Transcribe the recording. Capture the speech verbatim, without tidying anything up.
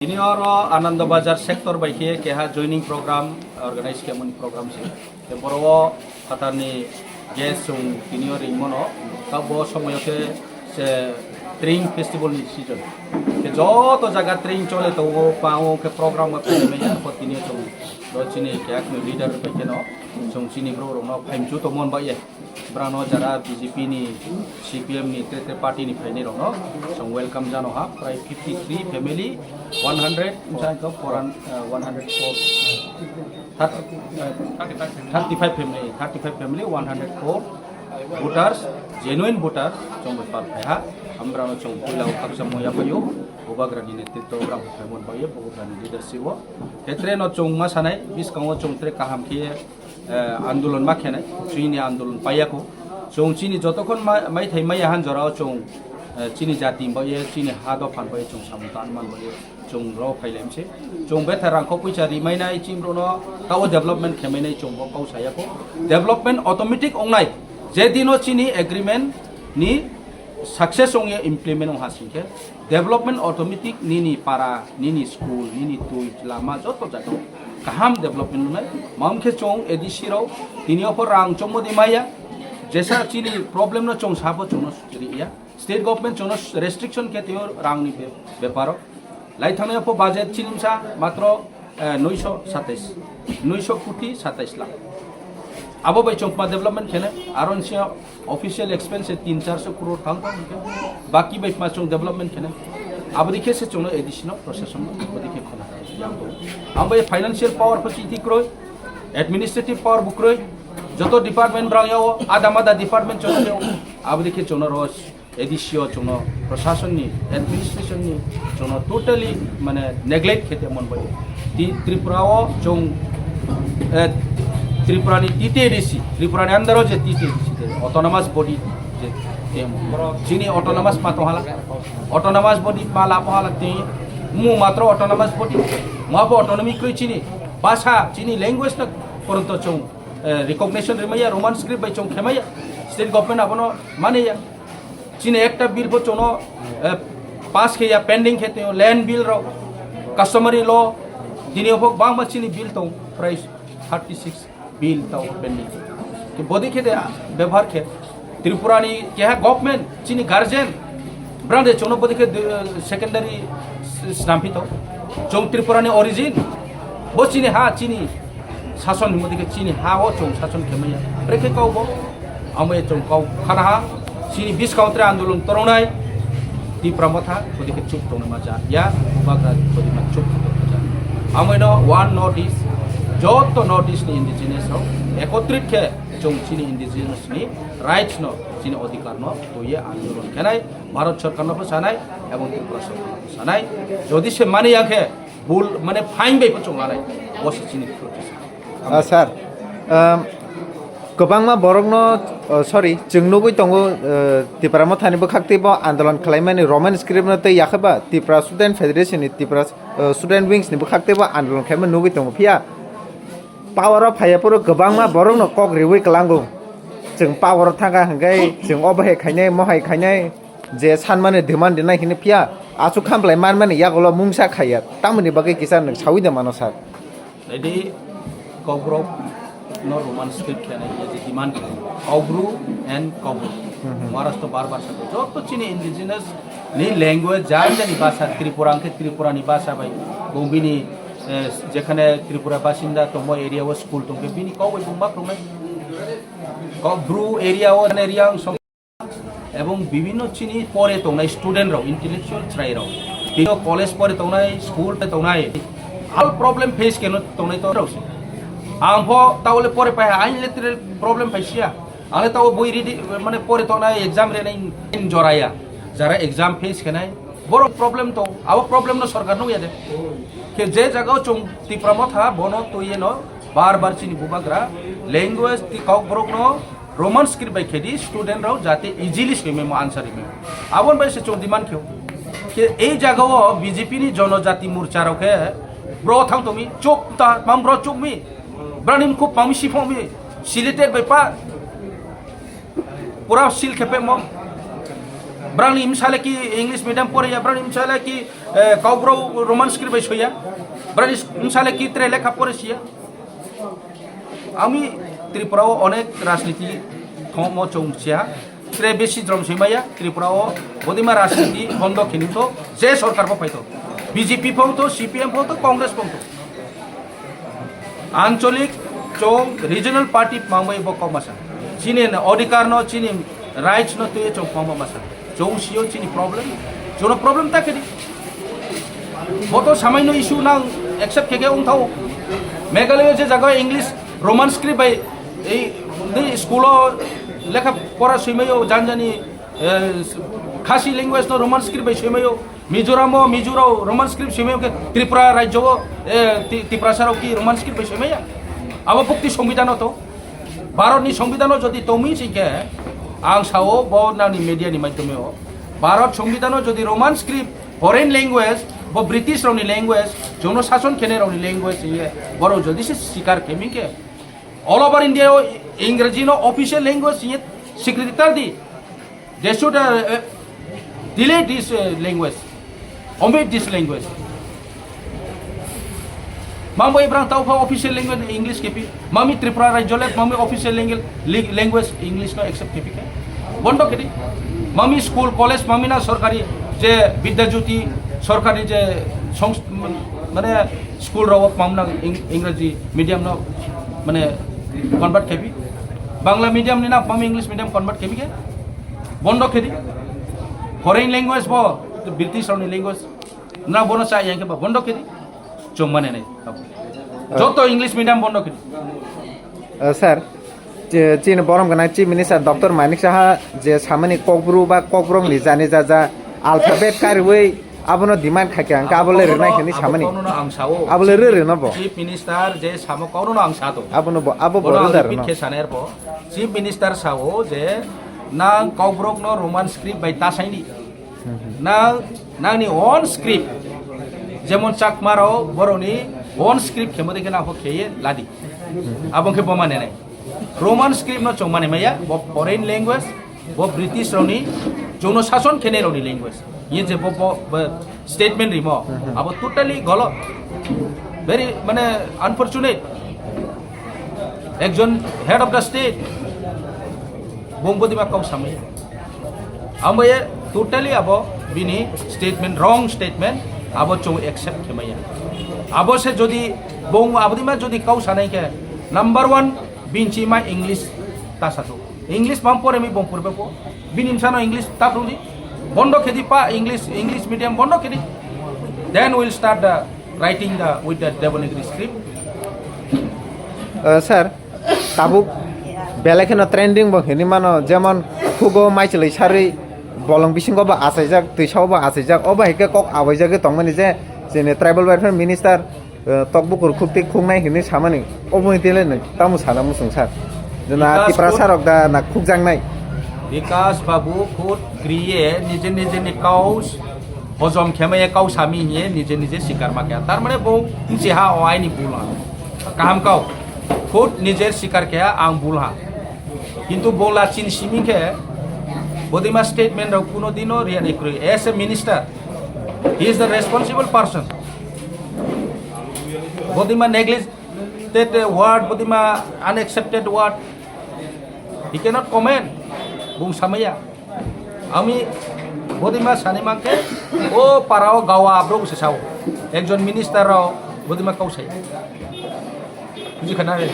Tini oro Anando Bazar sector bai khe keha joining program organize khe mani program se. Te boro o phatarni guest chwng tini o ringmano, ta bo somoyo khe se Tring festival ni season. Te joto jaga Tring chole tongo, pango khe program o tini o chwng do chini keha leader bai khe no chwng chini bro rok no phaimchu tongmon bai ye. Brano jara B J P ni, C P M ni, tre tre party ni phainai rokno chwng welcome jano ha, prai fifty three family, one hundred, msa ko four hundred, uh, one hundred four, thirty, uh, thirty-five family, thirty-five family, one hundred four voters, genuine voters, chwng bai pal phai ha, ambrano chwng puila o khaksa moya payo, bubagrani netritwo brang phaimon payo, bubagrani leadership o. Hetre no chwng ma sanai, biskango chwng tre kaham khe eh, andolon ma khenai, chini andolon paiyakho. Chwng chini jotokhon ma-, maithai maya han jorao chwng, eh, chini jati bai, chini ha dophan bai chwng samung tanman bai, chwng rw phailaimse. Chwng betha rangkho puisa rimainai chimrono, tao development khemainai chwng bo kau sayakho. Development automatic ongnai, je dino chini agreement ni success ongya implement ong hasingkhe, development automatic nini para, nini school, nini twi, lama joto jaga kaham development wngnai. Mam khe chwng A D C rok tini opor rang chongmodi maya, jesa chini problem no chwng sabo chwngno riya. State government chwngno restriction khe tio rangni be-, beparo. Lai thangnaio pho budget chini msa matro, eh, noisho satais, noisho koti satais lakh. Abo bai chwng ma development khene, aro nisi official expense tin charso crore thang thang hwnkhe, baki bai ma chwng development khene. Abo dikhe se chwngno A D C no, procession no, abo dikhe khona. Ang bai financial power pho chiti kroi, administrative power bo kroi, joto department brang yao, ada mada department chwng yao, abo dikhe chwngno ro A D C o chwngno, prasasonni, administrationni chwngno totally mane neglect khe tongmani bagwi. Ti-, Tripura o chwng, eh, Tripura ni T T A D C, Tripura ni under o je T T A D C, je autonomous body je temo. Chini autonomous ma tonghala, autonomous body ma labo hala ti, mu matro autonomous body, ma bo autonomy kwrwi chini bhasha, chini language no poronto chwng, eh, recognition rwmaya, Roman script bai chwng khemaya, state government abono maniya. Chini ekta bill bo chwngno, eh, pass khe ya, pending khe tongyo, land bill rok, customary law, dini ophok bangma chini bill tong, prai thirty six bill tong pending. Ki bodi khe de bebhar khe Tripura ni keha government, chini guardian, brang de chwngno bodi khe de, eh, secondary s-, snamphi tong. Chwng Tripura ni origin, bo chini ha, chini sason hwnwi khe chini ha o chwng sason khe maya. Brekhe kok bo, amo ye chwng kok khana ha, chini buskang tre andolon torongnai, Tipra Motha, bodi khe chup tongna ma ja, ya, bubagra bodi ma chup tongna ma ja. Amo no one North East, joto North East ni indigenous rok, ekotrit khe chwng chini indigenous ni rights no, chini odhikar no, to ye andolon khenai, Bharat Sarkar no pho sanai, ebong Tripura Sarkar no pho sanai, jodi se mani ya khe, bul, mane, fine bai pho chwng lanai, bo se chini protest. Ah, sir, um, kwbangma borokno, uh, sorry, chwng nugwi tongo, uh, Tipra Mothani bwkhak teibo andolon khlaimani Roman script no tei yakhe ba Tripura Student Federation ni Tripura, uh, Student Wings ni bwkhak teibo andolon khlaima nugwi tongo. Phiya power o phaiya phuru kwbangma borokno kok riwi kwlango. Chwng power o thangkha hwnkhe chwng o bahai khainai, mohai khainai, je sanmani demand rinai hwnwi phiya aswk khamlai manmani yagulo mungsa khaiya, tamoni bagwi kisa nwng saui de mano sir? Ready, Kokborok no Roman script khe nai, je demand khe Kokbru and Kokborok. Mhm. Maharashtra bar bar sa joto chini indigenous ni language, jani jani bhasha, Tripura hwnkhe Tripura ni bhasha bai, bo bini, eh, jekhane Tripura basinda tongmo area o school tongkhe bini kok bai bung ma phungnai. Kokbru area o area ang Ebong bibinno chini pore tongnai student rok, intellectual chwrai rok, tino college pore tongnai, school pore tongnai, all problem face keno tongnai to rok se. Ang pho taole pore pai ha, ain le tire problem pai sia. Ang le tao boi ready, mane pore tongnai, exam rinai in joraya. Jara exam face kenai, borok problem to, abo problem no sorkar nugya de. Khe je jaga o chwng Tipra Motha, bono to yeno bar bar chini bubagra language ti kok borok no Roman script bai khedi student rok jate easily swimai mo answer rimai. Abon bai se chwng demand kheo. Khe ei jaga o B J P ni Jonojati Morcha rok khe bro thang tongmi, chuk ta, mam bro chukmi. Brani mukhu pami si phongmi. Sileted bai pa. Pura seal khe pemo. Brangni msale ki English medium pore ya, brangni msale ki, eh, Kokborok Roman script bai soya, brangni msale ki tre lekha pore siya. Ami Tripura o onek rajniti thongmo chong siya, tre besi jrom soimaya Tripura o bodima rajniti bondo khinito je sorkar bo phaito, B J P phongto, C P M phongto, Congress phongto. Ancholik chong regional party mangbai bo kok masa. Chini odhikar no, chini rights no twi chong kok masa. Chong sio chini problem. Jono problem ta kedi. Boto samai no issue nang accept keke ung thao. Meghalaya je jaga English Roman script bai ei ni school o lekha pora suimayo janjani, eh, Khasi language no Roman script bai suimayo. Mizoram o Mizo rao Roman script swimayo khe Tripura rajyo o, eh, Ti-, Tiprasa rao ki Roman script bai swimaya? Abo bukti Songbidan o to. Bharat ni Songbidan o jodi tongmi si khe ang sao bo nani media ni maidhyome o. Bharat Songbidan o jodi Roman script foreign language, bo British rao ni language, jono sason khenai rao ni language ye, borok jodi se sikar khemi khe all over India o Ingraji no official language ye swikriti ta di. They should, uh, uh, delete this, uh, language, omit this language. Mangbo ibrang tau pha official language English kepi. Mami Tripura rajyo le mami official language, li-, language English no accept kepi ke. Bondo kedi. Mami school, college, mami na sorkari je Vidya Jyoti, sorkari je songs-, mane school rao mami na Ing-, Ingraji medium no mane convert kepi. Bangla medium ni na mami English medium convert kepi ke. Bondo kedi. Foreign language bo, British rao ni language. Na bono cha yang ke ba bondo kedi. Chong mane nai. Joto English medium bondo kedi. Uh, sir, chi-, chini borom gana Chief Minister Doctor Manik Saha je samani Kokbru ba Kokborok ni jani jaja alphabet kariwi abono demand khaikha, hwnkhe abo le rwnai hwnwi samani. Abono ang sao. Abo le rw rwna bo. Chief Minister je samo kono no ang sato. Abono bo, abo bo rw da rwno. Chief Minister sao je nang Kokborok no Roman script bai ta saini. Nang, nangni own script, jemon Chakma rao borokni own script khemo dekhe nang khe ye ladi. Abo khe bo mane nai. Roman script no chong mane maya, bo foreign language, bo British rao ni jono sason khenai rao ni language. Ye je bo, bo, bo statement rimo, abo totally golot. Very, mane, unfortunate. Ekjon head of the state, bung bodima kau samaya. Ambaye totally abo bini statement, wrong statement, abo chong accept khemaya. Abo se jodi bung abodima jodi kau sanai khe, number one, binchi ma English ta sato. English bam pore mi bung purbe po. Bini msano English ta prudi. Bondo khedi pa English, English medium bondo khedi. Then we'll start the writing the, with the Devanagari script. Uh, sir, tabuk belai kheno trending bo hinwi mano, jemon khugo maichwlwi sarwi bolong bisingo bo achaijak, twisao bo achaijak, obo hai khe kok abaijagwi tongmani je chini tribal welfare minister, uh, tok bukur khukti khuknai hinwi samani, obo hinwi tele nai tamo sana muchung sir? Jena Tiprasa rok da na khukjaknai? Bikas Babu khud kriye nije nije ni kaus hojom khemaya kau sami hiye nije nije sikar ma kya. Tar mane bo cheha o aini bul ha. Kaham kau. Khud nije sikar kya ang bul ha. Kintu bo lachin simi khe bodima statement rok kuno dino riya ni kroi. As a minister, he is the responsible person. Bodima neglected word, bodima unaccepted word. He cannot comment. Bung samaya. Ami bodima sani mangke, o parao gawa abrok se sao. Ekjon minister rao bodima kau sai. Buji khana re.